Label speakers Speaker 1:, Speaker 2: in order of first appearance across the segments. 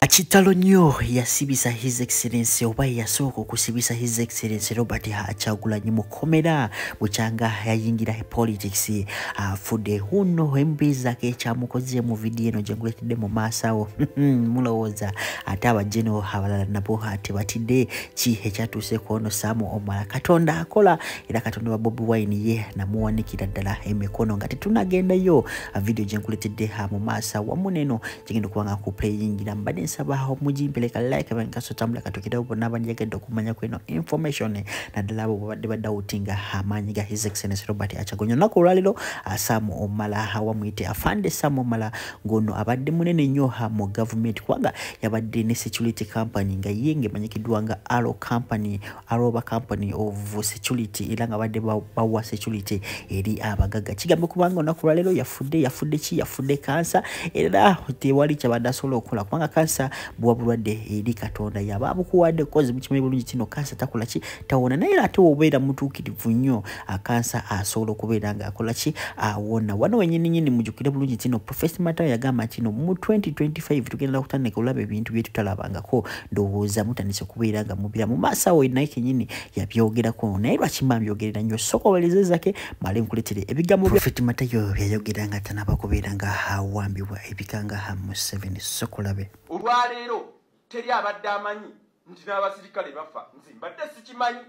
Speaker 1: Kitalo nnyo yasibisa His Excellency oba yasooka okusibisa His Excellency Robert Kyagulanyi mu kkomera bukyanga yayingira politics afudde. Huno embiza ekyamukoze mu vidiyo eno gye nkuleetedde mu maaso awo. Mulowooza ate abajeno abalala nabo tebatidde ki ekyatuuseeko ono Sam Omala. Katonda akola era Katonda wa Bobi Wine ye namuwanikira ddala emikono. Nga tetunagendayo, vidiyo gye nkuleetedde mu maaso wamu neno kigenda okuba nga kuplayingira, mbadde nsaba mugimpeleka like bankaso tambula katukirewo bonna abandiyagadde okumanya kweno information, naddala abo babadde badoubtinga amaanyi ga His Excellency Robert Kyagulanyi. Olunaku olwaleero Sam Omala, wamuyite Afande Sam Omala, ng'ono abadde munene nnyo mu gavumenti kubanga yabadde ne security company nga ye ng'emanyikiddwa nga Aro Company, Aroba Company of Security, era nga badde bawa security eri abagagga. Kigambye kubanga olunaku olwaleero yafudde. Yafudde ki? Yafudde kansa, era tewali kyabadde asobola okukola kubanga kansa buwa bulwadde eri Katonda yaba abukuwadde. Kozi mukimanyi bulungi kino, kansa takola ki? Tawona. Naye era ate obeera mutuukirivu nnyo, kansa asobola okubeera ng'akola ki? Awona. Wano wennyini nyini mujjukire bulungi kino, Professor Matayo yagamba nti no mu 2025 tugenda kutandika olaba ebintu bye tutalabangako. Ndowooza mutandise okubeera nga mubira mu maaso awo, naye kennyini yabyogerako. Naye lwaki mba mbyogerera nnyo? Sooka owulirize Zaake male nkuleetere ebigambo Prophet Matayo byayogera nga tanaba kubeera nga awambibwa ebikanga Museveni. Sooka olabe.
Speaker 2: Olwaleero teri abadde amanyi nti n'abasirikale bafa. Nze mbadde sikimanyi,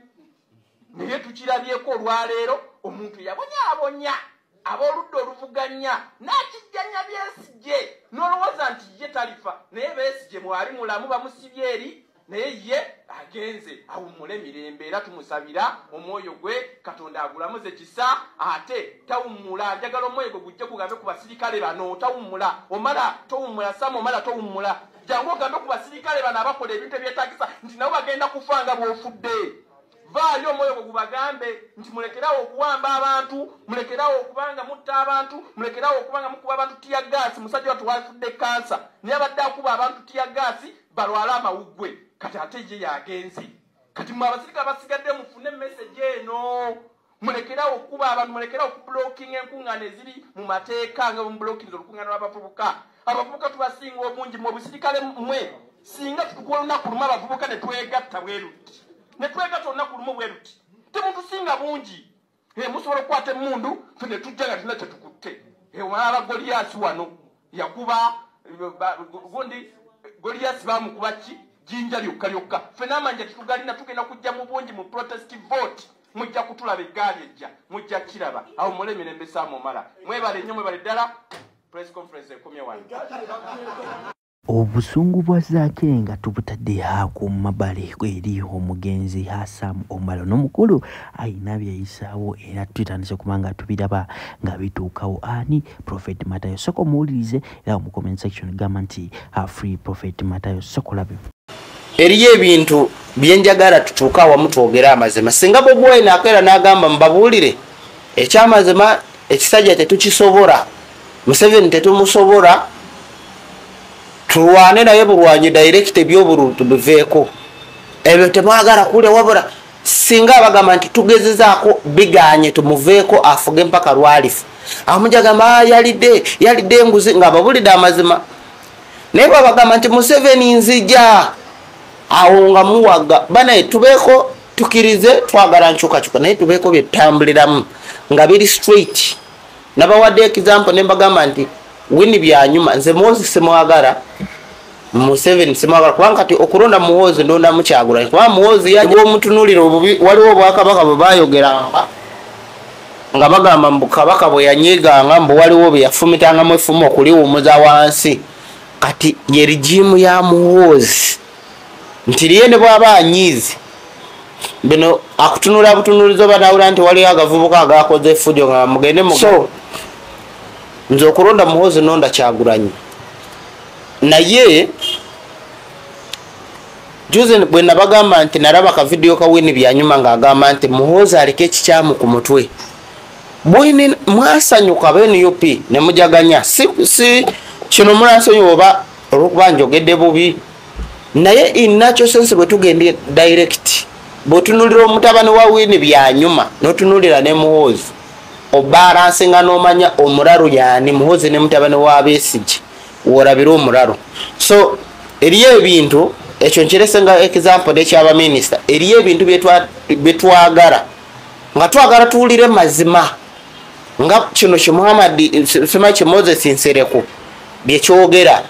Speaker 2: naye tukirabyeko olwaleero. Omuntu yabonyaabonya ab'oludda oluvuganya n'akijjanya Besigye, n'olowooza nti ye talifa, naye Besigye mwali mulamu, bamusibye eri, naye ye agenze awummule mirembe. Era tumusabira omwoyo gwe Katonda agulamuze kisa. Ate tawummula, njagala omwoyo gwe gujje gugambe ku basirikale bano. Tawummula Omala, towummula Sam Omala, towummula. Jangu ogambe ku basirikale bano abakola ebintu ebyetagisa nti nabo bagenda kufa nga bw'ofudde. Vaayo omwoyo gwe gubagambe nti mulekerawo okuwamba abantu, mulekerawo okubanga mutta abantu, mulekerawo okubanga mukuba abantu tear gas. Musajja wattu wafudde kansa, naye abadde akuba abantu tear gas balwale amawuggwe. Kati ate ye yagenze. Kati mwe abasirikale basigadde mufune message eno: mulekerawo okukuba abantu, mulekerawo okublockinga enkuŋŋaana eziri mu mateeka nga bwemublockinza olukuŋŋaana lw'abavubuka. Abavubuka tubasinga obungi. Mwe obusirikale mmwe, singa tukuwa olunaku lumu abavubuka ne twegatta bwe luti, ne twegatta olunaku lumu bwe luti, temutusinga bungi. Musobola okukwata emmundu, ffe ne tujja nga tulina kyetukutte. Olaba Goliyasi wano yakuba gundi, Goliyasi bamukuba ki? Jjinja lyokka lyokka. Ffe n'amanja tetugalina. Tugenda kujja mu bungi mu protest vote, mujja kutulaba. Eggaali ejja, mujja kiraba. Awo mule emirembe. Sam Omala, mwebale nnyo, mwebale ddala. Press conference ekomye wano.
Speaker 1: Obusungu bwa Zaake nga tubutadde ku mabbali eri omugenzi Sam Omala, n'omukulu ayina byeyisaawo era tutandise kuba nga tubiraba nga bituukawo. Ani? Prophet Matayo. Sooka omuwulirize, era mu comment section gamba nti "Free Prophet Matayo". Sooka olabe.
Speaker 3: Eriyo ebintu byenjagala tutuuke awamu twogere amazima. Singa Bobi Wine akeera n'agamba, "Mubabuulire ekyamazima, ekisajja tetukisobola, Museveni tetumusobola, tulwane naye bulwanyi direct, ebyobululu tubiveeko," ebyo temwagala kulya. Wabula singa abagamba nti tugezezaako biganye, tumuveeko afuge mpaka lwalifa, amujagamba, "Ah, yalidde, yalidde enguzi," nga ababulidde amazima. Naye bwabagamba nti Museveni nzija, awo nga muwaga banaye. Tubeeko tukirize twagala nkyukakyuka, naye tubeeko byetutambuliramu nga biri straight. Nabawadde example ne mbagamba nti Winnie Byanyuma, nze Muhoozi simwagala, Museveni simwagala, kubanga kati okulonda Muhoozi ndondamu Kyagulanyi, kubanga Muhoozi omutunulira obubi. Waliwo obwakabaka bwe bayogeranga nga bagamba mbu kabaka bwe yanyiganga, mbu waliwo bye yafumitangamu effumu okuliwumuza wansi. Kati ye regime ya Muhoozi nti liye ne bw'aba anyiize bino akutunula butunulizo, banawula nti waliyo agavubuka agakoze effujjo nga mugende mu. So nze okulonda Muhoozi nonda Kyagulanyi. Naye juzi bwe nabagamba nti nalaba ka video ka Winnie Byanyuma ng'agamba nti Muhoozi aliko ekikyamu ku mutwe, bwini mwasanyuka ba NUP ne mujaganya. Si kino mulansonyiwa oba olwokuba njogedde bubi, naye in natural sense bwe tugenda direct Bw'otunuulira omutabani wa Winnie Byanyuma n'otunuulira ne Muhoozi, obalansinga n'omanya omulalu yaani Muhoozi ne mutabani wa Besigye, worabira omulalu. So eriyo ebintu, ekyo nkirese nga example n'ekyabaminisita, eriyo ebintu byetwagala nga twagala tuwulire mazima, nga kino ki Muhammad sima ki Moses Nsereko byekyogera,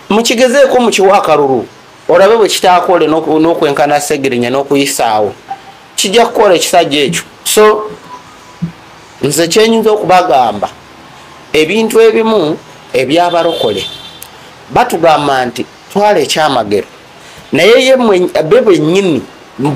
Speaker 3: mukigezeeko mukiwa akalulu olabe bwe kitaakole n'okwenkana Ssegirinya n'okuyisaawo, kijja kukola ekisajja ekyo. So nze kyenyinza okubagamba, ebintu ebimu ebyabalokole batugamba nti twala ekyamagero, naye ye be bennyini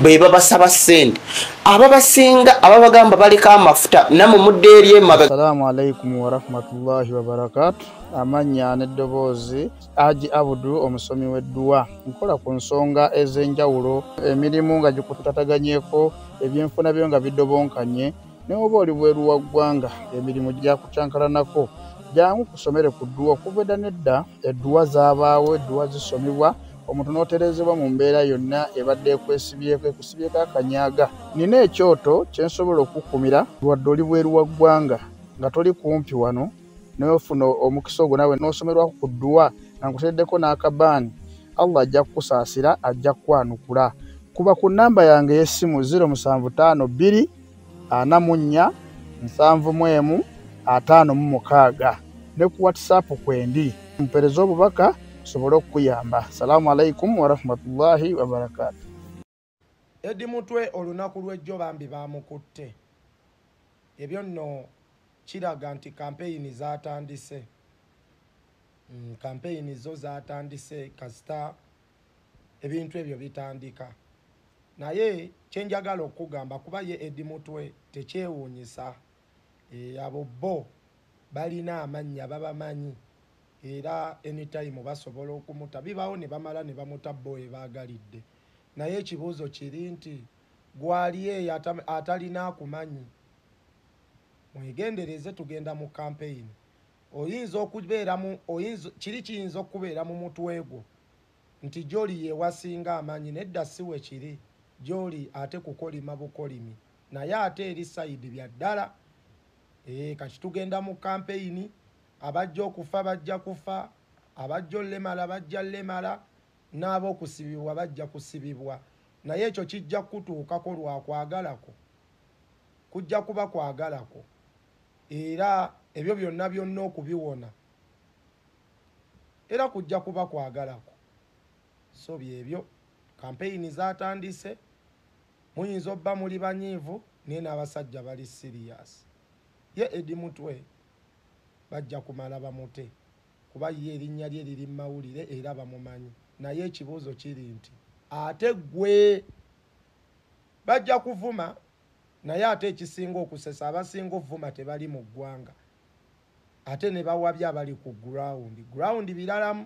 Speaker 3: be babasaba ssente, ababasinga ababagamba baliko amafuta namwe mudde eri emabega.
Speaker 4: Assalamu alaikum warahmatullahi wabarakatuh. Amannya n'eddoboozi Haji Abudu, omusomi w'edduwa. Nkola ku nsonga ez'enjawulo, emirimu nga gikutataganyeko, ebyenfuna byo nga bidobonkanye, ne oba oli bweru wa ggwanga emirimu gyakucankalanako, jangu kusomere ku dduwa. Okuva edda n'edda edduwa zaabaawo, edduwa zisomebwa omuntu n'otereezebwa mu mbeera yonna ebadde ekwesibyeko, ekusibyeko akanyaga. Nina ekyoto kye nsobola okukumira wadde oli bweru wa ggwanga nga toli kumpi wano, n'ofuna omukisa ogwo naawe n'osomerwako ku dduwa nga nkuteereddeko n'akabaani, Allah ajja kukusaasira, ajja kukwanukula. Kuba ku nnamba yange ey'essimu 0752 44 71 56 ne ku WhatsApp kwendi, mpeereze obubaka nsobole okukuyamba. Assalamu alaikum warahmatullahi wabarakatuh.
Speaker 5: Eddie Mutwe olunaku lw'ejjo bambi bamukutte. Ebyo nno kiraga nti kampeyini zaatandise. Kampeyini zo zaatandise, kasita ebintu ebyo bitandika. Naye kyenjagala okugamba, kuba ye Eddie Mutwe tekyewuunyisa, abo bo balina amannya, babamanyi, era anytime basobola okumuta, bibawo ne bamala ne bamuta bo we baagalidde. Naye ekibuuzo kiri nti gwali eyo atalina akumanyi, mwegendereze, tugenda mu kampeyini. Oyinza okubeera mu, kiri kiyinza okubeera mu mutwe gwo nti gy'oli ye wasinga amaanyi, nedda si we kiri, gy'oli ate kukolima bukolimi, naye ate eri sayidi bya ddala. Kati tugenda mu kampeyini, abajja okufa bajja kufa, abajja olemala bajja lemala, n'ab'okusibibwa bajja kusibibwa. Naye ekyo kijja kutuukako lwa kwagalako, kujja kuba kwagalako, era ebyo byonna byonna okubiwona era kujja kuba kwagalako. So byebyo, kampeyini zaatandise, muyinza obba muli banyiivu, naye n'abasajja bali serious. Ye Eddie Mutwe bajja kumala bamute, kuba ye erinnya lye liri mu mawulire era bamumanyi. Naye ekibuuzo kiri nti ate ggwe bajja kuvuma, naye ate ekisinga okusesa, abasinga ovuma tebali mu ggwanga, ate ne bawabya abali ku ground. Ground biralamu.